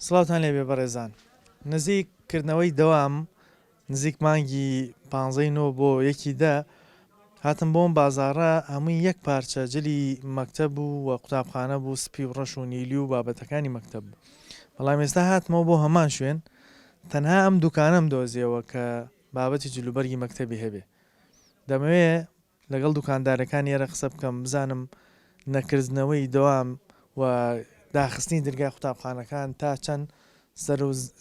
سڵاوتان لێبێ بەڕێزان نزیک کردنەوەی دەوام نزیک مانگی پانزەی نۆ بۆ یەکی دە هاتم بۆم بازاڕە هەمووی یەک پارچە جلی مەکتەب بوو و قوتابخانە بوو سپی و ڕەش و نیلی و بابەتەکانی مەکتەب بوو بەڵام ئێستا هاتمەوە بۆ هەمان شوێن تەنها ئەم دوکانەم دۆزیەوە کە بابەتی جلوبەرگی مەکتەبی هەبێ دەمەوێ لەگەڵ دوکاندارەکان ئێرە قسە بکەم بزانم نەکردنەوەی دەوام و داخستنی درگای قوتابخانەکان تا چەند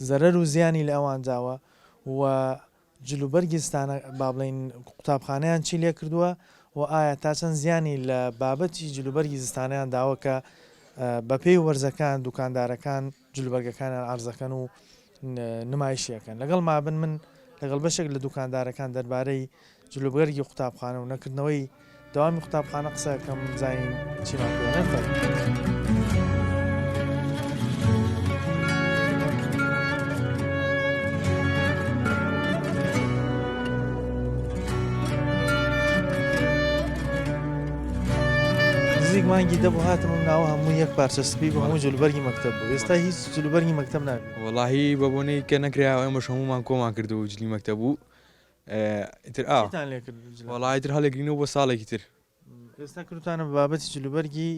زەرەر و زیانی لە ئەوان داوە و جلوبەرگی ستانە با بڵێین قوتابخانەیان چی لێ کردووە و ئایا تا چەند زیانی لە بابەتی جلوبەرگی زستانەیان داوە کە بەپێی وەرزەکان دوکاندارەکان جلوبەرگەکانیان عەرزەکەن و نمایشی ئەکەن لەگەڵ مابن من لەگەڵ بەشێک لە دوکاندارەکان دەربارەی جلوبەرگی قوتابخانە و نەکردنەوەی دەوامی قوتابخانە قسە ئەکەم بزانین چیمان پێ ئەڵێن فەرموو. نزیک مانگی دە بوو هاتم ئەم ناوە هەموو یەک پارچە سپی بوو هەموو جلوبەرگی مەکتەب بوو ئێستا هیچ جلوبەرگی مەکتەب نابینم. وەڵاهی بە بۆنەی کە نەکرایەوە ئێمەش هەموومان کۆمان کردەوە جلی مەکتەب و ئیتر ئا چیتان لێ کرد جلە؟ وەڵا ئیتر هەڵێگرینەوە بۆ ساڵێکی تر. ئێستا کردوتانە بە بابەتی جلوبەرگی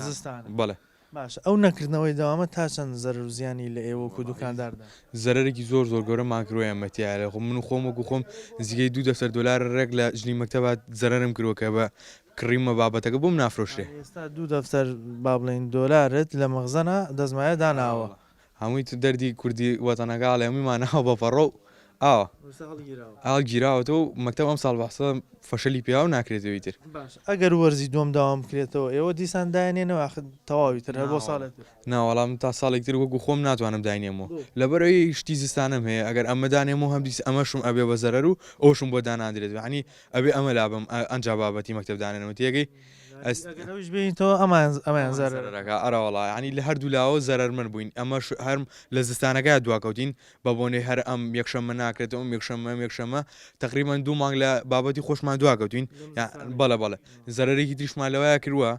زستانە. بەڵێ. باشە ئەو نەکردنەوەی دەوامە تا چەند زەرەر و زیانی لە ئێوە وەکو دوکاندار دا؟ زەرەرێکی زۆر زۆر گەورەمان کردوە ئێمە تیایا خۆ من خۆم وەکو خۆم نزیکەی دوو دەفتەر دۆلار ڕێک لە جلی مەکتەبا زەرەرم کردوە کە بە کڕیومە بابەتەکە بۆم نافرۆشرێ. ئێستا دوو دەفتەر با بڵێین دۆلارت لە مەخزەنا دەستمایە داناوە. هەمووی تو دەردی کوردی وەتەنەکە ئەڵێ هەمووی ماناوە بە پەڕۆ و ئاوە ئێستا هەڵگیراوە. هەڵگیراوەتەوە و مەکتەب ئەمساڵ بەحسە فەشەلی پێیا و ناکرێتەوە ئیتر. باشە ئەگەر وەرزی دووەم داوام بکرێتەوە ئێوە دیسان دایەنێنەوە ئاخر تەواو ئیتر هەر بۆ ساڵێ تر. نا وەڵا من تا ساڵێک تر وەکو خۆم ناتوانم داینێمەوە لەبەر ئەوەی شتی زستانەم هەیە ئەگەر ئەمە دانێمەوە هەم دیس ئەمەشم ئەبێ بە زەرەر و ئەوشم بۆ داناندرێت یەعنی ئەبێ ئەمە لابەم ئەنجا بابەتی مەکتەب دانێنەوە تێگەی ئەس ئەگەر ئەویش بێنیتەوە ئەمان ئەمەیان ئەمان زەرەر زەرەرەکە ئەرەوەڵا یەعنی لە هەردوو لاوە زەرەرمەند بووین ئەمەش هەر لە زستانەکە دواکەوتین بە بۆنەی هەر ئەم یەکشەممە ناکرێتەوە ئەم یەکشەممە ئەم یەکشەممە تەقریبەن دوو مانگ لە بابەتی خۆشمان دواکەوتین بەڵێ بەڵێ زەرەرێکی تریشمان لەوەیا کردووە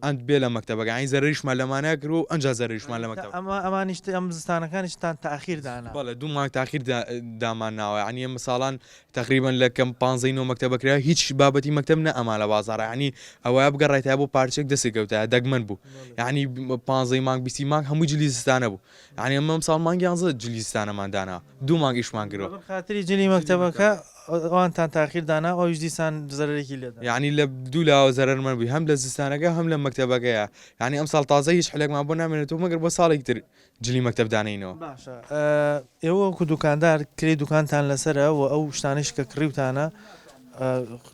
ئەند بێ لە مەکتەبەکە یانی زەرەریشمان لەمانە کردووە و ئەنجا زەرەریشمان لە مەکتەب ئەمە ئەمانیش ئەم زستانەکانیشتان تاخیر دانا. بەڵێ دوو مانگ تاخیر دامان ناوە یانی ئێمە ساڵان تەقریبەن لە کەم پانزەی نۆ مەکتەبە کرا هیچ بابەتی مەکتەب نە ئەما لە بازاڕ یانی ئەوەیە بگەڕایتایە بۆ پارچەیەک دەستی کەوتایە دەگمەن بوو یانی پانزەی مانگ بیستی مانگ هەمووی جلی زستانە بوو یانی ئەمە ئەمساڵ مانگی یانزە جلی زستانەمان دانا دوو مانگ ئیشمان کردوە. لەبەر خاتری جلی مەکتەبەکە ئەوانتان تاخیر دانا و ئەویش دیسان زەرەرێکی لێدا. یانی لە دوو لاوە زەرەرمەند بووین هەم لە زستانەکە هەم لە مەکتەبەکەیا یانی ئەمساڵ تازە هیچ حلێکمان بۆ نامێنێتەوە مەگەر بۆ ساڵێکی تر جلی مەکتەب دانێینەوە. باشە ئێوە وەکو دوکاندار کرێی دوکانتان لەسەرە و ئەو شتانەیش کە کڕیوتانە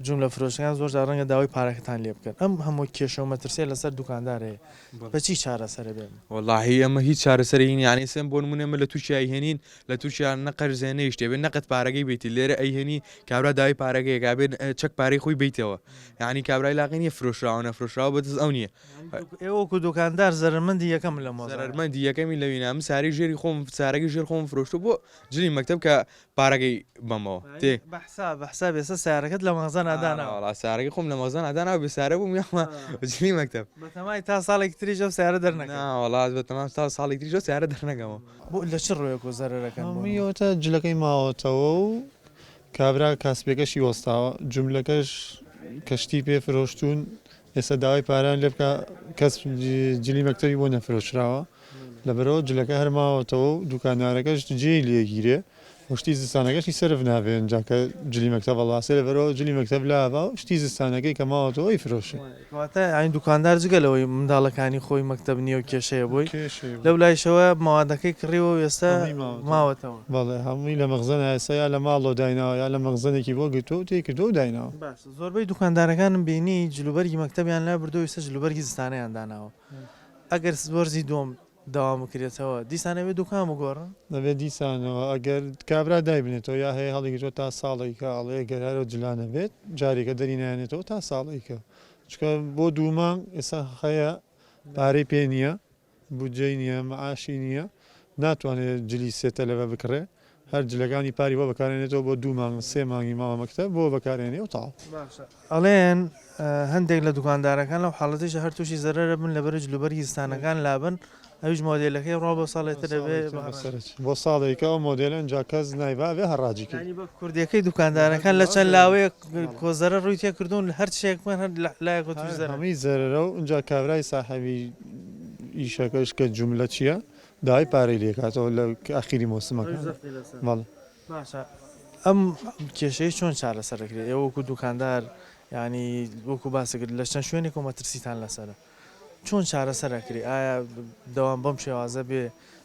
جوملە فرۆشەکان زۆر جار ڕەنگە داوای پارەکەتان لێ بکەن ئەم هەموو کێشە و مەترسیە لەسەر دوکاندار هەیە بە چی چارەسەرە بێ؟ وەڵاهی ئەمە هیچ چارەسەرێکی نیە یانی ئێستا بۆ نمونە ئێمە لە تورکیا ئەیهێنین لە تورکیا نە قەرز هەیە نە هیچ شتێ بێ نەقد پارەکەی بەیتی لێرە ئەیهێنی کابرا داوای پارەکەی ئەکا بێ چەک پارەی خۆی بەیتەوە یانی کابرای لاقی نیە فرۆشراوە نەفرۆشراوە بەدەست ئەو نیە ئێوە وەکو دوکاندار زەرەرمەندی یەکەمن لەم وەزعە. زەرەرمەندی یەکەمی لەوینا من سارەی ژێری خۆم سارەکەی ژێر خۆم فرۆشتوە بۆ جلی مەکتەب کە پارەکەی بەمەوە تێ. بە حساب بە حساب ئێستا سەیارەکەت لە مەخزەنا داناوە. وەڵا سەیارەکەی خۆم لە مەخزەنا داناوە بێ سارە بووم یاخوا جلی مەکتەب. بەتەمای تا ساڵێکی تریش ئەو سەیارە دەرنەکەی. نا وەڵا بەتەمام تا ساڵێکی تریش ئەو سەیارە دەرنەکەمەوە. بۆ لە چ ڕوویەکەوە زەرەرەکەن بۆ هەمووی نموونە؟ ئەوەتا جلەکەی ماوەتەوە و کابرا کاسپیەکەشی وەستاوە جوملەکەش کە شتی پێ فرۆشتوون ئێستا داوای پارەیان لێ بکا کەس جلی مەکتەبی بۆ نەفرۆشراوە لەبەرئەوە جلەکە هەر ماوەتەوە و دوکاندارەکەش جێی لێگیرێ و شتی زستانەکەشی سەرف نابێ ئینجا کە جلی مەکتەب هەڵواسێ لەبەرئەوە جلی مەکتەب لابا و شتی زستانەکەی کە ماوەتەوە ئەیفرۆشێ. کەواتە یانی دوکاندار جگە لەوەی منداڵەکانی خۆی مەکتەب نییە و کێشەیە بۆی لەو لایشەوە مەوادەکەی کڕیوە و ئێستا ماوەتەوە. بەڵێ هەمووی لە مەخزەنە ئێستا یا لە ماڵەوە دایناوە یا لە مەخزەنێکی بۆ گرتووە و تێی کردووە و دایناوە. باشە زۆربەی دوکاندارەکانم بینی جلوبەرگی مەکتەبیان لابردووە و ئێستا جلوبەرگی زستانەیان داناوە ئەگەر وەرزی دووەم دەوام بکرێتەوە دیسان ئەبێ دوکان بگۆڕن؟ دەبێت دیسانەوە ئەگەر کابرا دایبنێتەوە یا هەیە هەڵیگرتووە تا ساڵێکە ئەڵێ گەر هەر ئەو جلانە بێت جارێکە دەری نایەنێتەوە تا ساڵێکە چونکە بۆ دوو مانگ ئێستا هەیە پارەی پێ نییە بودجەی نییە معاشی نییە ناتوانێت جلی سێ تەلەبە بکڕێ هەر جلەکانی پاری بۆ بەکارێنێتەوە بۆ دوو مانگ سێ مانگی ماوە مەکتەب بۆ بەکارێنێ و تەواو. باشە ئەڵێن هەندێک لە دوکاندارەکان لەو حاڵەتەیشا هەر توشی زەرەرەبن لەبەر جلوبەرگی زستانەکان لابەن. ئەویش مۆدێلەکەی ڕوا بۆ ساڵێ تر ئەبێ بە هەڕاج. بۆ ساڵێکە ئەو مۆدێلە ئینجا کەس نایبا ئەبێ هەڕاجی کەی. یانی بە کوردیەکەی دوکاندارەکان لە چەند لاوەیەک کۆ زەرەر ڕووی تێ کردوون هەر شتێک بکەن هەر لایەکەوە تووش زەرەر. هەمووی زەرەرە و ئینجا کابرای ساحێبی ئیشەکەش کە جوملە چیە داوای پارەی لێ کاتەوە لە ئاخیری مۆسمەکە. بەڵێ. باشە ئەم کێشەیە چۆن چارەسەر دەکرێت ئێوە وەکو دوکاندار یانی وەکو باست کرد لە چەند شوێنێک و مەترسیتان لەسەرە چۆن چارەسەر ئەکرێ ئایا دەوام بەم شێوازە بێ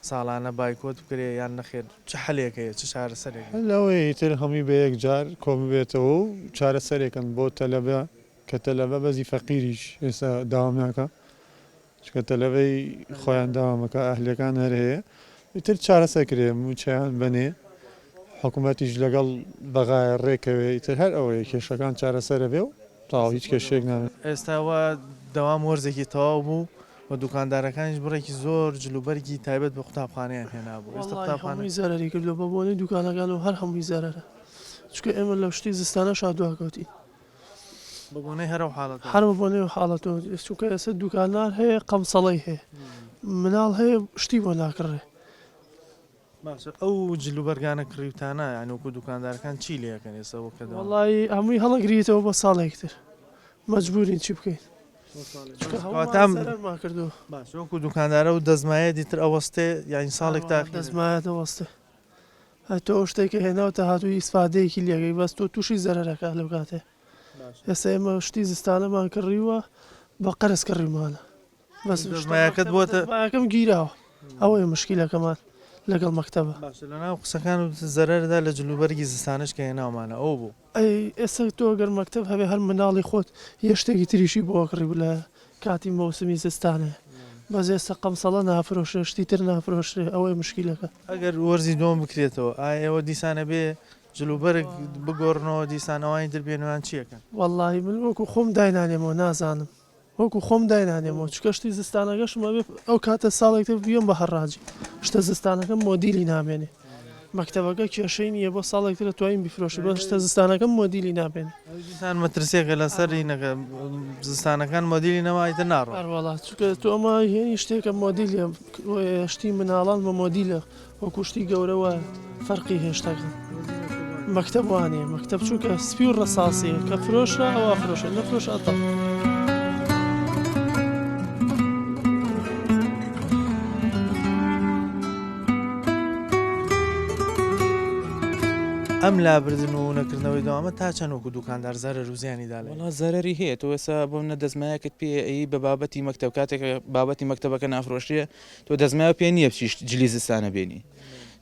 ساڵانە بایکۆت بکرێ یان نەخێر چ حەلێک هەیە چ چارەسەرێک هەیە؟ حەل ئەوەیە ئیتر هەمووی بە یەک جار کۆ ببێتەوە و چارەسەرێکن بۆ تەلەبە کە تەلەبە بەزی فەقیریش ئێستا داوام ناکا چونکە تەلەبەی خۆیان داوامەکا ئەهلیەکان هەر هەیە ئیتر چارەسەر کرێ موچەیان بەنێ حکومەتیش لەگەڵ بەغایە ڕێکەوێ ئیتر هەر ئەوەیە کێشەکان چارەسەرە بێ و تەواو هیچ کێشەیەک نامێنێ. ئێستا وا دەوام وەرزێکی تەواو بوو و دوکاندارەکانیش بڕێکی زۆر جلوبەرگی تایبەت بە قوتابخانەیان هێنابوو ئێستا وەڵاهی قوتابخانە. هەمووی زەرەری کردووە بە بۆنەی دوکانەکانەوە هەر هەمووی زەرەرە چونکە ئێمە لە شتی زستانەشا دواکەوتین. بە بۆنەی هەر ئەو حاڵەتەوە. هەر بە بۆنەی ئەو حاڵەتەوە چونکە ئێستا دوکاندار هەیە قەمسەڵەی هەیە مناڵ هەیە شتی بۆ ناکڕێ. باشە ئەو جل و بەرگانە کڕیوتانە یانی وەکو دوکاندارەکان چی لێ ئەکەن ئێستا وەک کە دەوام. وەڵایی هەمووی هەڵەگریتەوە بۆ ساڵێک تر مەجبورین چی بکەین چونکە هەموومان زەرەرمان کردووە. باشە وەکو دوکاندارە و دەستمایە دیتر ئەوەستێ یانی ساڵێک تاخیر. دەستمایە دەوەستێ ئەی تۆ ئەو شتەی کە هێناوتە هاتووی ئیسفادەیەکی لێکەی بەس تۆ تووشی زەرەرەکە لەو کاتێ ئێستا ئێمە شتی زستانەمان کڕیوە بە قەرز کڕیومانە بەس دەستمایەکەت بۆتە دەستمایەکەم گیراوە ئەوەیە مشکیلەکەمان لەگەڵ مەکتەبە. باشە لەناو قسەکان و زەرەردا لە جلوبەرگی زستانەش کە هێناومانە ئەوە بوو. ئەی ئێستا تۆ گەر مەکتەب هەبێ هەر مناڵی خۆت یە شتێکی تریشی بۆ ئەکڕی لە کاتی مەوسمی زستانێ بەس ئێستا قەمسەڵە نافرۆشرێ شتی تر نافرۆشرێ ئەوەیە مشکیلەکە. ئەگەر وەرزی دووەم بکرێتەوە ئایا ئێوە دیسان ئەبێ جل و بەرگ بگۆڕنەوە دیسان ئەوانی تر بێنەوە یان چی ئەکەن؟ وەڵاهی من وەکو خۆم داینانێمەوە نازانم وەکو خۆم داینانێمەوە چونکە شتی زستانەکەشم ئەبێ ئەو کاتە ساڵێک تر بیەم بە هەڕاجی شتە زستانەکەم مۆدیلی نامێنێ مەکتەبەکە کێشەی نییە بۆ ساڵێک ترە توانین بیفرۆشی بەس شتە زستانەکەم مۆدیلی نامێنێ. دیسان مەترسیەکە لەسەر هینەکە زستانەکان مۆدیلی نەما ئیتر ناڕۆن. ئەروەڵا چونکە تۆ ئەمە هێنی شتێکە مۆدیلە شتی مناڵان بە مۆدیلە وەکو شتی گەورە وایە فەرقی هەیە شتەکان مەکتەب وانیە مەکتەب چونکە سپی و ڕەساسیە کە فرۆشرا ئەوە فرۆشە نەفرۆشرا تەواو. ئەم لابردن و نەکردنەوەی دەوامە تا چەند وەکو دوکاندار زەرەر و زیانی دا لە وەڵا زەرەری هەیە تۆ ئێستا بۆ منە دەستمایەکت پێ ئەیی بە بابەتی مەکتەب کاتێک بابەتی مەکتەبەکە نافرۆشرێ تۆ دەستمایە پێ نییە بچی جلی زستانە بێنی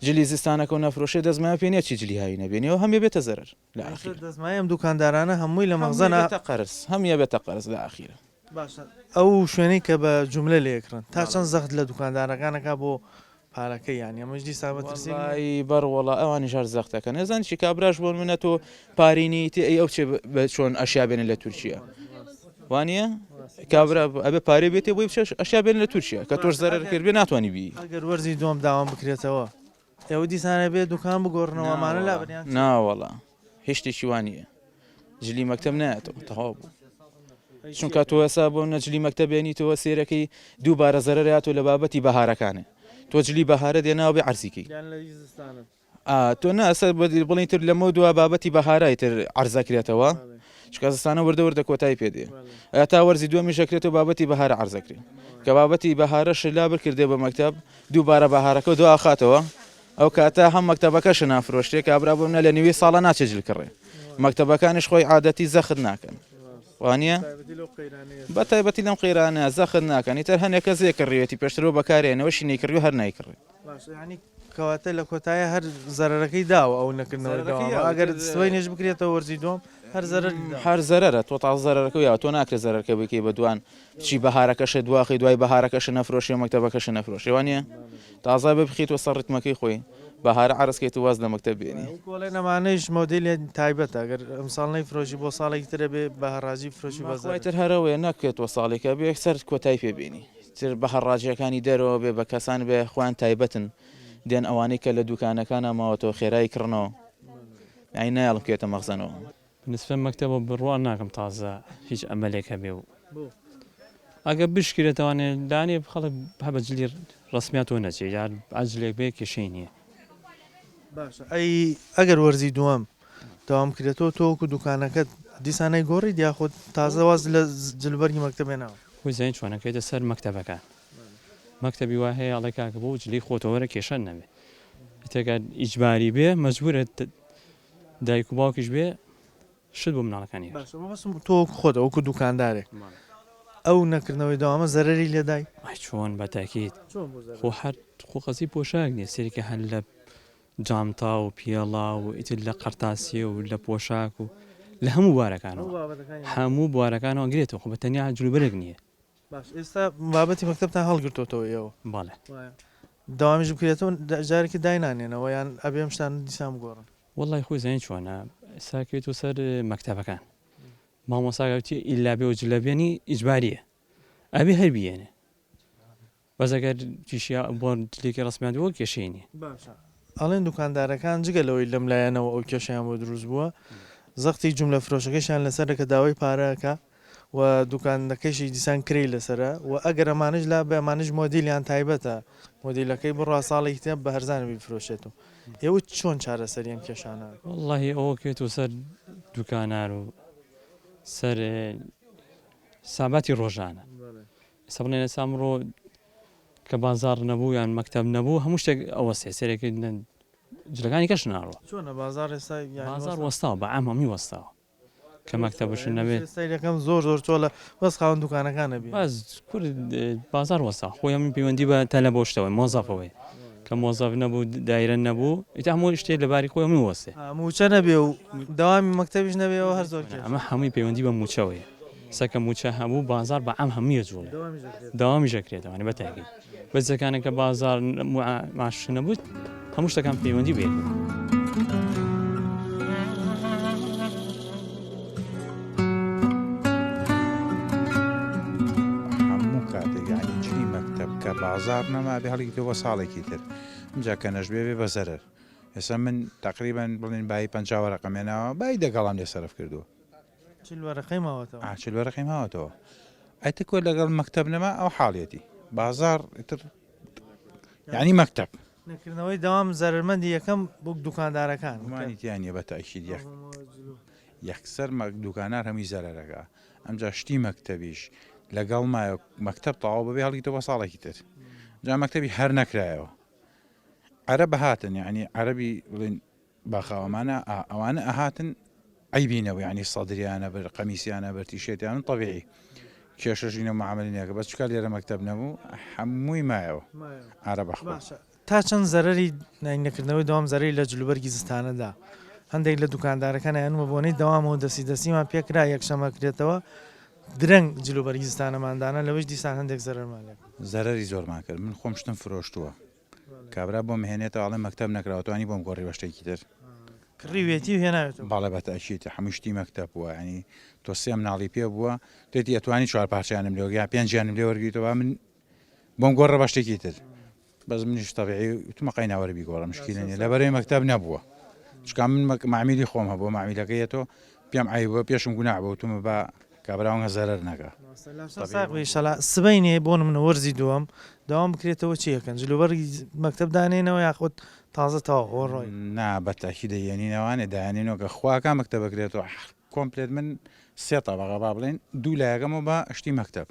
جلی زستانەکە و نەفرۆشێ دەستمایە پێ نییە چی جلی هاوینە بێنی ئەو هەمیە بێتە زەرەر لە ئاخیر دەستمایە ئەم دوکاندارانە هەمووی لە مەخزەنە بێتە قەرز هەمیە بێتە قەرز لە ئاخیرە. باشە ئەو شوێنەی کە بە جوملە لێکڕن تا چەند زەخت لە دوکاندارەکان ئەکا بۆ پارەکەی یانی ئەمەش دیسان مەترسیەک نیە؟ وەڵایی بەڕوەڵا ئەوانیش هەر زەخت ئەکەن ئەزانی چی کابراش بۆ نمونە تۆ پارەی نیتی ئەی ئەو چێ بە چۆن ئەشیا بێنێ لە تورکیا وانە کابرا ئەبێ پارەی بێتێ بۆی بچێ ئەشیا بێنێ لە تورکیا کە تۆش زەرەر کردبێ ناتوانی بی. ئەگەر وەرزی دووەم داوام بکرێتەوە ئێوە دیسان ئەبێ دوکان بگۆڕنەوە ئەمانە لابەن یان چی؟ ناوەڵا هیچ شتێکی وا نییە جلی مەکتەب نایەتەوە تەواو بوو چونکە تۆ ئێستا بۆ نە جلی مەکتەب بێنیتەوە سێرەکەی دووبارە زەرەر هاتووە لە بابەتی بەهارەکانێ تۆ جلی بەهارە دێناوە بێ عەرزیکەی یان لە زستانت ئا تۆ نا ئێستا بڵێن تر لەمە دوا بابەتی بەهارای تر عەرزەکرێتەوە چونکە زستانە وردە وردە کۆتایی پێ دێ تا وەرزی دووەمیش ئەکرێتەوە بابەتی بەهارە عەرزەکرێ کە بابەتی بەهارەش لا بکردێ بە مەکتەب دووبارە بەهارەکە دواخاتەوە ئەو کاتە هەم مەکتەبەکەشە نافرۆشتێ کابرا بۆ منە لە نیوەی ساڵە ناچێت جل کڕێ مەکتەبەکانیش خۆی عادەتی زەخت ناکەن وانە بە تایبەتی لەم قەیرانە زەخت ناکەن ئیتر هەنێک کەس یە کڕیوێتی پێشترەوە بەکارێنەوەشی نەیکڕی و هەر نایکڕێ باشە یانی کەواتە لە کۆتایە هەر زەرەرەکەی داوە ئەو نەکردنەوەی دەوامە ئەگەر سبەینێش بکرێتەوە وەرزی دووەم هەر زەرەری داوە. هەر زەرەرە تۆ تازە زەرەرەکەو یاوە تۆ ناکرێت زەرەرکە بکەی بە دوان بچی بەهارەکەشت دواخەی دوای بەهارەکەشت نەفرۆشی و مەکتەبەکەشت نەفرۆشی وانیە تازە بێ بخیتەوە سەر ڕیتمەکەی خۆی بەهارە عەرز کەیت و واز لە مەکتەب بێنی. وەکو ئەڵێن ئەمانەیش مۆدێلی تایبەتە ئەگەر ئەمساڵ نەیفرۆشی بۆ ساڵێکی تر ئەبێ بە هەڕاجی بفرۆشی بە ماخوای تر هەرەوەیە نەکرێت تۆ ساڵێکە بێ یەکسەر کۆتای پێ بێنی تر بە هەڕاجیەکانی دەرەوە بێ بە کەسان بێ خۆیان تایبەتن دێن ئەوانەی کە لە دوکانەکانا ماوەتەوە خێرای کڕنەوە یانی نایەڵم بکەوێتە مەخزەنەوە. بنسبە مەکتەبە بڕوا ناکەم تازە هیچ ئەمەلێک هەبێ و بۆ؟ ئەگەر بشکرێتەوانێ لانێ خەڵک هە بە جلی ڕەسمیاتەوە نەچێ یان عەجلێک بێ کێشەی نییە. باشە ئەی ئەگەر وەرزی دووەم دەوام کرێتەوە تۆ وەکو دوکانەکەت دیسان ئەیگۆڕیت یاخود تازە واز لە جلوبەرگی مەکتەب هێناوە؟ خۆی زانی چۆنە کەوێتە سەر مەکتەبەکان مەکتەبی وا هەیە ئەڵێ کاکە بۆ جلی خۆتەوە وەرە کێشەت نەبێ ئیتر گەر ئیجباری بێ مەجبورە دایک و باوکیش بێ شت بۆ مناڵەکانی باشە مەبەستم تۆ وەکو خۆت وەکو دوکاندارێک ئەو نەکردنەوەی دەوامە زەرەری لێدای؟ ئای چۆن بە تاکید خۆ هەر خۆ قەزیەی پۆشاک نیە سەیرکە هەر لە جانتا و پێڵاو و ئیتر لە قەرتاسیە و لە پۆشاک و لە هەموو بوارەکانەوە هەموو بوارەکانەوە گرێتەوە خۆ بە تەنیا جلوبەرگ نییە. باش ئێستا بابەتی مەکتەبتان هەڵگرتۆتەوە ئێوە؟ بەڵێ. دەوامیش بکرێتەوە جارێکی داینانێنەوە یان ئەبێ ئەم شتانە دیسان بگۆڕن؟ وەڵای خۆی زانی چۆنە ئێستا کەوێتەوە سەر مەکتەبەکان مامۆستا گوتی ئیلا بێ و جلە بێنی ئیجباریە ئەبێ هەر بیێنێ بەس ئەگەر تیشیا بۆ جلێکی ڕەسمیان بووە کێشەی نییە. باشە ئەڵێن دوکاندارەکان جگە لەوەی لەم لایەنەوە ئەو کێشەیان بۆ دروست بووە زەختی جوملە فرۆشەکەشیان لەسەرە کە داوای پارە ئەکا و دوکانەکەشی دیسان کرێی لەسەرە و ئەگەر ئەمانەش لا بێ ئەمانەش مۆدیلیان تایبەتە مۆدیلەکەی بڕوا ساڵێکی تر بە هەرزانە بیفرۆشێتەوە ئێوە چۆن چارەسەری ئەم کێشانە ئەکەن؟ وەڵاهی ئەوە کەوێتەوە سەر دوکانار و سەر ساباتی ڕۆژانە ئێستا بڵێن ئێستا ئەمڕۆ کە بازاڕ نەبوو یان مەکتەب نەبوو هەموو شتێک ئەوەستێ سەرێک جلەکانی کەش ناڕوە چۆنە بازاڕ ئێستا یانی بازاڕ وەستاوە بە عام هەمووی وەستاوە کە مەکتەبش نەبێت سەیرەکەم زۆر زۆر چۆڵە بەس خاوەن دوکانەکان نەبی بەس کورد بازاڕ وەستا خۆی هەمووی پەیوەندی بە تەلەبە و شتەوەی مۆزەفەوەی کە مۆزەف نەبوو دایرە نەبوو ئیتر هەموو شتێک لەباری خۆی هەمووی وەستێ. مووچە نەبێ و دەوامی مەکتەبیش نەبێ ئەوە هەر زۆر کێشە. ئەمە هەمووی پەیوەندی بە مووچەوەیە ئێستا کە مووچە هەبوو بازاڕ بە عام هەمووی ئەجوڵێ دەوامیش ئەکرێتەوە بە تاکید بەس جەکانە کە بازاڕ معاش نەبوو هەموو شتەکان پەیوەندی بە یەکەوە. هەموو کاتێک یانی جلی مەکتەب کە بازاڕ نەما بێ هەڵیگرتەوە بۆ ساڵێکی تر ئینجا کە نەشبێ بێ بە زەرەر ئێستا من تەقریبەن بڵێن بایی 50 وەرەقەم هێناوە بایی دە گەڵام لێ سەرف کردووە 40 وەرەقەی ماوەتەوە ئا 40 وەرەقەی ماوەتەوە ئەتر کۆ لەگەڵ مەکتەب نەما ئەو حاڵیەتی بازاڕ ئیتر یانی مەکتەب. نەکردنەوەی دەوام زەرەرمەندی یەکەم بۆ دوکاندارەکان. گومانی تیا نیە بە تەئکید یەک یەکسەر دوکانار هەمووی زەرەرەکا ئەمجا شتی مەکتەبیش لەگەڵ مایە مەکتەب تەواو ببێ هەڵگیتەوە بۆ ساڵێکی تر جا مەکتەبی هەر نەکرایەوە عەرەب هاتن یعنی عەرەبی بڵێن باخاوەمانە ئەوانە ئەهاتن عەیبی نەبوو یانی سەدریانە بر قەمیسیانە بر تیشێرتیان تەبیعی کێشەشی نەبوو معاملە نییە بەس چکا لێرە مەکتەب نەبوو هەمووی مایەوە ئارە بەخوا. باشە تا چەند زەرەری نەکردنەوەی دەوام زەرەری لە جلوبەرگی زستانەدا هەندێک لە دوکاندارەکان ئەیان بە بۆنەی دەوامەوە دەستی دەستیمان پێکرا یەکشەمە کرێتەوە درەنگ جلوبەرگی زستانەمان دانا لەوەش دیسان هەندێک زەرەرمان لێ زەرەری زۆرمان کرد من خۆم شتم فرۆشتووە کابرا بۆم هێنێتەوە ئەڵێ مەکتەب نەکراوە توانی بۆم گۆڕی بە شتێکی تر. کڕیوێتی و هێناوێتەوە. بەڵێ بە تەئکید هەموو شتی مەکتەب بووە یانی تۆ سێ مناڵی پێ بووە تێتی ئەتوانی چوار پارچەیانم لێ وەرگری یان پێنجیانم لێ وەرگریتەوە با من بۆم گۆڕە بە شتێکی تر بەس منیش تەبیعی وتمە قەینا وەرە بیگۆڕە مشکیلە نییە لەبەرەی مەکتەب نەبووە چونکە من مەعمیلی خۆم هەبووە مەعمیلەکەی ئەتۆ پێم عەیب بووە پێشم گوناح بووە وتومە با کابرا ئەونگە زەرەر نەکا. ساغ بی ئیشەڵا سبەینێ بۆ نمونە وەرزی دووەم دەوام بکرێتەوە چی ئەکەن جلوبەرگی مەکتەب دانێنەوە یاخود تازە تەواو ئەوە ڕۆین؟ نا بە تەئکید دەیێنینەوانێ دایانێنەوە کە خواکا مەکتەب ئەکرێتەوە کۆمپلێت من سێ تەبەقە با بڵێین دوو لایەکەمەوە بە شتی مەکتەب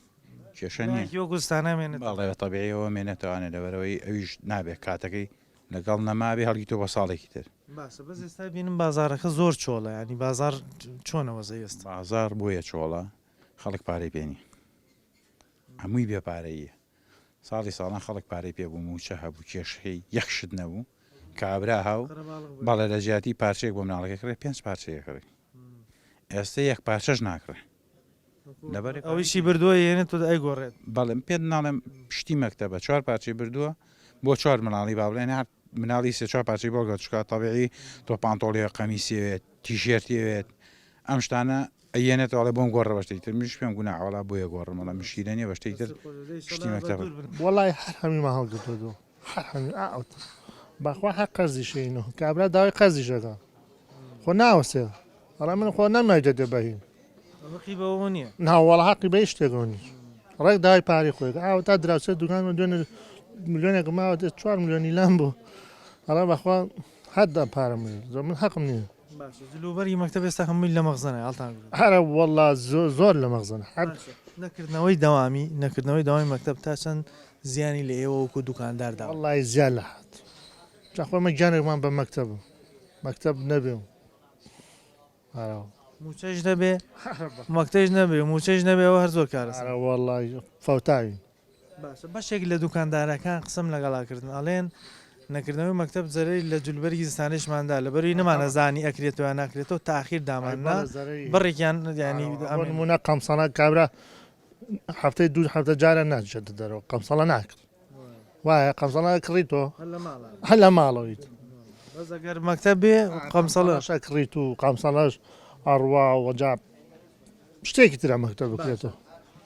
کێشە نیە. لایەکی وەکو زستانە مێنێتەوە. بەڵێ بە تەبیعی ئەوە مێنێتەوانێ لەبەرئەوەی ئەویش نابێ کاتەکەی لەگەڵ نەمابێ هەڵگیتەوە بۆ ساڵێکی تر. باشە بەس ئێستا بینم بازاڕەکە زۆر چۆڵە یانی بازاڕ چۆنە وەزعی ئێستا؟ بازاڕ بۆیە چۆڵە خەڵک پارەی پێ نیە هەمووی بێ پارەییە ساڵی ساڵان خەڵک پارەی پێ بوو مووچە هەبوو کێشەی یەک شت نەبوو کابرا هاو بەڵێ لە جیاتی پارچەیەک بۆ مناڵەکەی کڕێ پێنج پارچەیە کڕی ئێستا یەک پارچەش ناکڕێ لەبەر ئەوەیشی بردووە یێنێت و ئەیگۆڕێت. بەڵێ پێت ناڵێم شتی مەکتەبە چوار پارچەی بردووە بۆ چوار مناڵی با بڵێن هەر مناڵی سێ چوار پارچەی بۆ گەت چکا تەبیعی تۆ پانتۆڵی قەمیسی ئەوێت تیشێرتی ئەوێت ئەم شتانە ئەیەنێتەوە ئەڵێ بۆم گۆڕە بە شتێکی تر منیش پێم گوناحە وەڵا بۆیە گۆڕم ئەڵێم مشکیلە نییە بە شتێکی تر شتی مەکتەبە. وەڵای هەر هەموویمان هەڵگرتووە هەر هەمووی ئا ئەوتە بەخوا هەر قەرزیش هەینەوە کابرا داوای قەرزیش ئەکا خۆ ناوەسێ ئەڵێ من خۆ نەمای دەدێ بەهین ڕقی بەوە نییە نا وەڵا حەقی بە هیچ شتێکەوە نییە. ڕێک داوای پارەی خۆی ئاوە تا دراوسێ دوکان من دوێنێ ملیۆنێک ماوە 4 ملیۆنی لام بوو ئەڵێ بەخوا هەر دا پارەم زۆر من حەقم نییە. باشە جلوبەرگی مەکتەب ئێستا هەمووی لە مەخزەنە هەڵتان گرتووە؟ ئەرە وەڵا زۆر لە مەخزەنە هەر. باشە نەکردنەوەی دەوامی نەکردنەوەی دەوامی مەکتەب تا چەند زیانی لە ئێوە وەکوو دوکاندار داوە؟ وەڵی زیان لە هات جا خۆ ئێمە گیانێکمان بە مەکتەب مەکتەب نەبێ و ئەرە. مووچەش نەبێ مەکتەش نەبێ مووچەش نەبێ ئەوە هەر زۆر کارەساتە. ئەرە وەڵی فەوتاوین. باشە بەشێک لە دوکاندارەکان قسەم لەگەڵا کردن ئەڵێن نەکردنەوەی مەکتەب زەرەری لە جلوبەرگی زستانەیشمان دا لەبەروی نەمانەزانی ئەکرێتەوە یان ناکرێتەوە تاخیر دامان نا بڕێکیان یانی بۆ نمونە قەمسەڵە کابرا هەفتەی دوو هەفتە جارە ناچێتە دەرەوە قەمسەڵە ناکڕ وایە قەمسەڵە کڕی تۆ هەر لە ماڵەوەیت بەس ئەگەر مەکتەب بێ قەمسەڵە کڕیت و قەمسەڵەش ئەڕوا وەجا شتێکی ترە مەکتەب بکرێتەوە.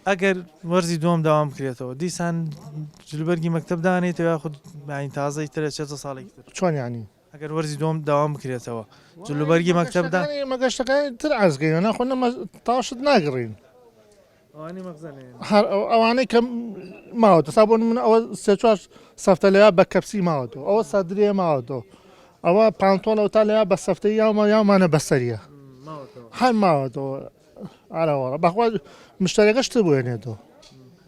ئەگەر وەرزی دووەم داوام بکرێتەوە دیسان جلوبەرگی مەکتەب دانێتەوە یاخود یانی تازەی ترە چێتە ساڵێکی تر؟ چۆن یانی؟ ئەگەر وەرزی دووەم داوام بکرێتەوە جلوبەرگی مەکتەب دا مەگەشتەکانی تر عەرزکەینەوە ناخۆ نەمە تاو شت ناگڕین ئەوانەی مەخزەنێ هەر ئەوانەی کە ماوەتە سا بۆ من ئەوە سێ چوار سەفتە لەیا بە کەپسی ماوەتەوە ئەوە سەدرێ ماوەتەوە ئەوە پانتۆڵە و تا لەیا بە سەفتەی یاومە یاومانە بەسەریە هەر ماوەتەوە ئارەوەڕە بەخوا مشتەرەکە شتر بێنێتەوە.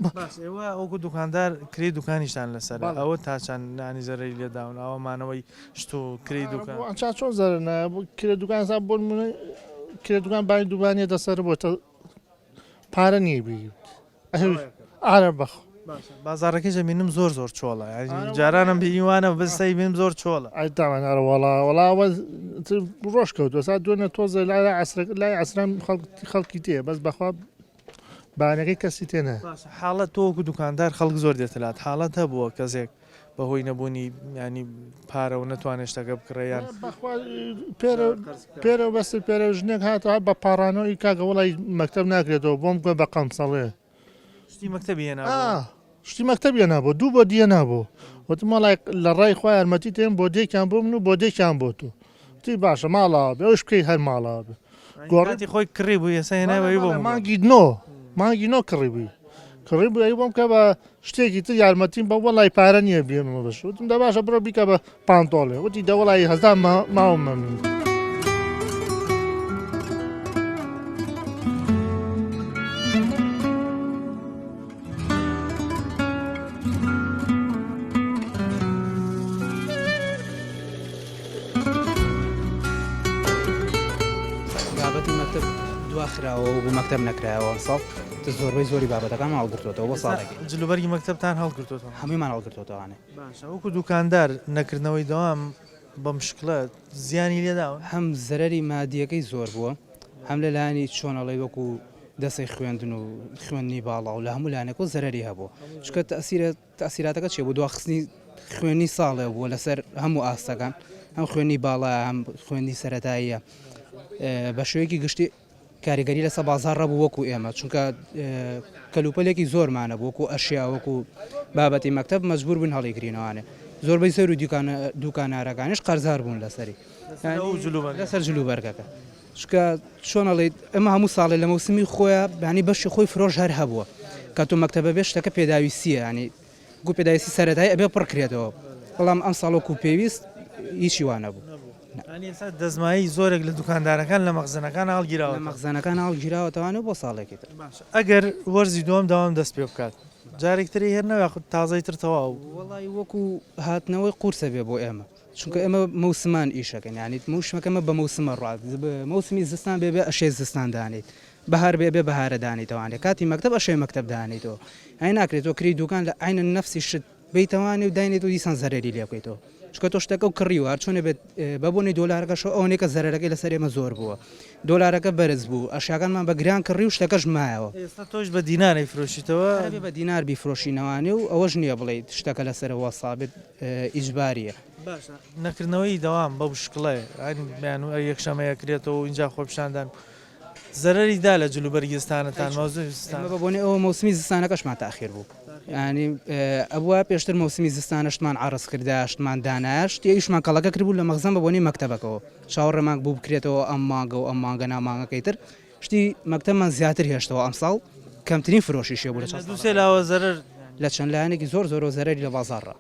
باش ئێوە وەکو دوکاندار کرێی دوکانیشتان لەسەر ئەوە تا چەند نانی زەرەری لێداون ئەوە مانەوەی شت و کرێی دوکان چا چۆن زەرەر نایە کرێ دوکان سا بۆ نمونە کرێ دوکان بانی دوبانیە دەسەر بۆتە پارە نییە بیت ئارە بەخ بازاڕەکەی زەمینم زۆر زۆر چۆڵە جارانم بینیوانە بەس سەی بیم زۆر چۆڵە. ئەی تاوان ئەرە وەڵا وەڵا ئەوە ڕۆژ کەوتوە سا دوێنێ تۆزێ لای عەسرە لای عەسران خەڵکی تێ بەس بەخوا بانەکەی کەسی تێ نایە. باشە حاڵەت تۆ وەکو دوکاندار خەڵک زۆر دێتە لات حاڵەت هەبووە کەسێک بەهۆی نەبوونی ینی پارە و نەتوانێت شتەکە بکڕێ یان بەخوا پێرە پێرە بەس پێرە ژنێک هاتەوە بە پاڕانەوەی کاکە وەڵای مەکتەب ناکرێتەوە بۆم بکە بە قەمسەڵێ شتی مەکتەبی هێنا بوو. شتی مەکتەبی هێنا بۆ دوو بۆ دیە نابوو وتم وەڵای لە ڕای خوا یارمەتی تێم بۆ دێکیان بۆ من و بۆ دێکیان بۆ تۆ وتی باشە ماڵاوە بێ ئەوش بکەی هەر ماڵاوە بێ گۆڕی خۆی کڕی بوو ئێستا هێنایەوە بۆ مانگی نۆ مانگی نۆ کڕی بووی کڕی بوو ئەی بۆم کە بە شتێکی تر یارمەتیم بە وەڵای پارە نییە بێمەوە بەش وتم دە باشە بڕۆ بیکە بە پانتۆڵێ وتی دە وەڵای هەزار ماوم مەمنون. بابەتی مەکتەب دواخراوە و بۆ مەکتەب نەکرایەوە ئەمساڵ زۆربەی زۆری بابەتەکانمان هەڵگرتووەتەوە بۆ ساڵێکی. جلوبەرگی مەکتەبتان هەڵگرتووەتەوە؟ هەموویمان هەڵگرتووەتەوانێ. باشە وەکو دوکاندار نەکردنەوەی دەوام بەم شکڵە زیانی لێداون؟ هەم زەرەری مادیەکەی زۆر بووە هەم لە لایەنی چۆن ئەڵێی وەکو دەسەی خوێندن و خوێندنی باڵا و لە هەموو لایەنێکەوە زەرەری هەبووە چونکە تەئسیرە تەئسیراتەکە چیە بۆ دواخستنی خوێندنی ساڵێ بووە لەسەر هەموو ئاستەکان هەم خوێندنی باڵا هەم خوێندنی سەرەتاییە بە شێوەیەکی گشتی کاریگەری لەسەر بازاڕ هەبوو وەکو ئێمە چونکە کەلوپەلێکی زۆرمانە بوو وەکو ئەشیا وەکو بابەتی مەکتەب مەجبور بووین هەڵیگرینەوانێ زۆربەی زۆر و دوکانارەکانیش قەرزار بوون لەسەری لەسەر جلوبەرگەکە چونکە چۆن ئەڵێیت ئێمە هەموو ساڵێ لە مەوسمی خۆیان بانی بەشی خۆی فرۆش هەر هەبووە کە تۆ مەکتەبە بێ شتەکە پێداویستیە ینی گو پێداویستی سەرەتایی ئەبێ پڕ کرێتەوە بەڵام ئەمساڵ وەکو پێویست هیچی وا نەبوو. یانی ئێستا دەستمایەی زۆرێک لە دوکاندارەکان لە مەخزەنەکان هەڵگیراوەتەوە. لە مەخزەنەکان هەڵگیراوەتەوانە بۆ ساڵێکی تر. باشە ئەگەر وەرزی دووەم دەوام دەست پێ بکات جارێک تری هێننەوە یاخود تازەی تر تەواو؟ وەڵای وەکو هاتنەوەی قورسە بێ بۆ ئێمە چونکە ئێمە مەوسمان ئیشەکەین یانی مەوشمەکەمە بە مەوسمە ڕات مەوسمی زستان بێ بێ ئەشێ زستان دانێیت بەهار بێ بێ بەهارە دانێیتەوانێ کاتی مەکتەب ئەشێ مەکتەب دانێیتەوە ئەی ناکرێت تۆ کری دوکان لە عەینەن نەفسی شت بیتەوانێ و داینێت و دیسان زەرەری لێ بکەیتەوە چونکە تۆ شتەکە و کڕیوە هەر چۆنێ بێت بە بۆنەی دۆلارەکەشەوە ئەوەنەی کە زەرەرەکەی لەسەر ئێمە زۆر بووە دۆلارەکە بەرز بوو ئەشیاکانمان بە گران کڕی و شتەکەش مایەوە. ئێستا تۆش بە دینار ئەیفرۆشیتەوە؟ هەر ئەبێ بە دینار بیفرۆشینەوانێ و ئەوەش نییە بڵێیت شتەکە لەسەر وەستا بێت ئیجبارییە. باشە نەکردنەوەی دەوام بەو شکڵەیە یان یەکشەمە ئەکرێتەوە و ئینجا خۆپیشاندان زەرەری دا لە جلوبەرگی زستانەتان مەوزوعی زستان. ئێمە بە بۆنەی ئەوە مەوسمی زستانەکەشمان تاخیر بوو یانی ئەبوایە پێشتر مەوسمی زستانە شتمان عەڕز کردایە شتمان دانایە شتی ئەویشمان کەڵەکە کردبوو لە مەخزەن بە بۆنەی مەکتەبەکەوە چاوەڕێمان بوو بکرێتەوە ئەم مانگە و ئەم مانگە نا مانگەکەی تر شتی مەکتەبمان زیاتر هێشتەوە ئەمساڵ. کەمترین فرۆشیشی بوو لە چەند دووسێ لاوە زەرەر لە چەند لایەنێکی زۆر زۆرەوە زەرەری لە بازاڕا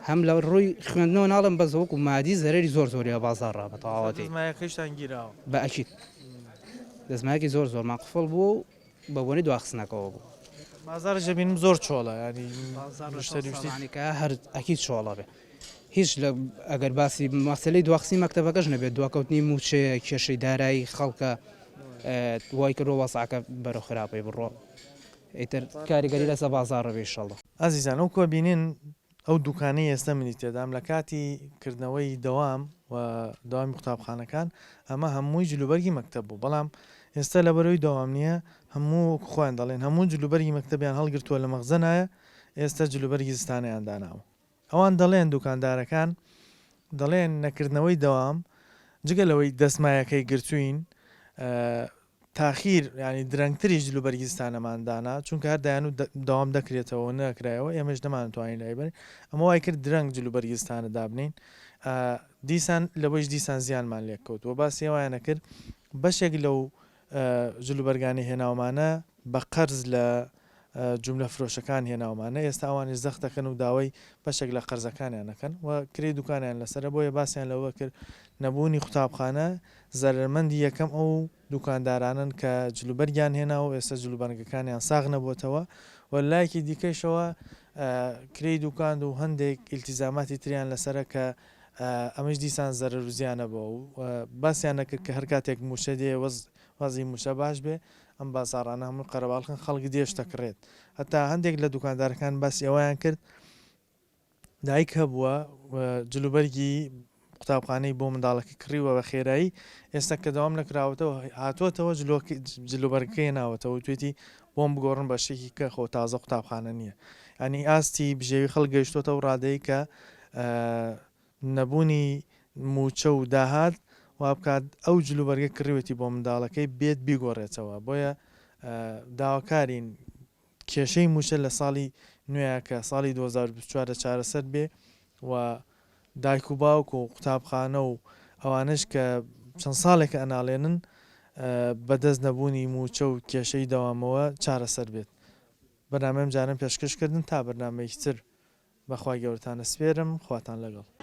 هەم لە ڕووی خوێندنەوە ناڵێم بەس وەکو مادی زەرەری زۆر زۆری لە بازاڕا بە تەواوەتی دەستمایەکەیشتان گیراوە بە ئەکید دەستمایەکی زۆر زۆرمان قفڵ بووە و بە بۆنەی دواخستنەکەوە بوو. بازاڕیش دەبینم زۆر چۆڵە یانی بازاڕ لە مشتەری و شتی ساڵانێکە هەر ئەکید چۆڵە بێ هیچ لە ئەگەر باسی مەسەلەی دواخستنی مەکتەبەکەش نەبێت دواکەوتنی مووچەیە کێشەی دارایی خەڵکە وای کردووە وەزعەکە بەرەو خراپەی بڕۆ ئیتر کاریگەری لەسەر بازاڕ بێ ئیشەڵا. ئازیزان ئەو کۆ بینین ئەو دوکانەی ئێستا منی تێدام لە کاتی کردنەوەی دەوام و دەوامی قوتابخانەکان ئەمە هەمووی جلوبەرگی مەکتەب بوو بەڵام ئێستا لەبەرەوەی دەوام نییە هەموو وەکو خۆیان دەڵێن هەموو جلوبەرگی مەکتەبیان هەڵگرتووە لە مەخزەنایە ئێستا جلوبەرگی زستانەیان داناوە ئەوان دەڵێن دوکاندارەکان دەڵێن نەکردنەوەی دەوام جگە لەوەی دەستمایەکەی گرتووین تاخیر یانی درەنگتریش جلوبەرگی زستانەمان دانا چونکە هەر دایان و دەوام دەکرێتەوە و نەکرایەوە ئێمەش نەمانتوانی لای بەرین ئەمە وای کرد درەنگ جلوبەرگی زستانە دابنین دیسان لەوەیش دیسان زیانمان لێکەوت و باسی ئەویانە کرد بەشێک لەو جلوبەرگانەی هێناومانە بە قەرز لە جوملە فرۆشەکان هێناومانە، ئێستا ئەوانیش زەخت دەکەن و داوای بەشێک لە قەرزەکانیان دەکەن و کرێی دوکانیان لەسەرە، بۆیە باسیان لەوە کرد نەبوونی قوتابخانە زەرەرمەندی یەکەم ئەو دوکاندارانەن کە جلوبەرگیان هێناوە و ئێستا جلوبەرگەکانیان ساغ نەبووەتەوە و لەلایەکی دیکەیشەوە کرێی دوکان و هەندێک ئیلتیزاماتی تریان لەسەرە کە ئەمەیش دیسان زەرەر و زیانە بۆ و باسیان نەکرد کە هەر کاتێک مووچە دێ وەزعی مووچە باش بێ ئەم بازاڕانە هەمووی قەرەباڵخن خەڵک دێ شتە کڕێت هەتا هەندێک لە دوکاندارەکان باسی ئەوەیان کرد دایک هەبووە جلوبەرگی قوتابخانەی بۆ منداڵەکەی کڕیوە بە خێرایی ئێستا کە داوام نەکراوەتەوە هاتووەتەوە جلوبەرگەکەی ناوەتەوە توێتی بۆم بگۆڕن بە شتێکی کە خۆ تازە قوتابخانە نییە ئەنی ئاستی بژێوی خەڵک گەیشتۆتەوە ڕادەی کە نەبوونی مووچە و داهات وابکات ئەو جلوبەرگە کڕیوێتی بۆ منداڵەکەی بێت بیگۆڕێتەوە بۆیە داواکارین کێشەی مووچە لە ساڵی نوێیا کە ساڵی 2024 ە چارەسەر بێ و دایک و باوک و قوتابخانە و ئەوانەش کە چەند ساڵێکە ئەناڵێنن بەدەست نەبوونی مووچە و کێشەی دەوامەوە چارەسەر بێت. بەرنامەی ئەمجارەم پێشکەش کردن تا بەرنامەیەکی تر بەخوای گەورەتان ئەسپێرم خواتان لەگەڵ.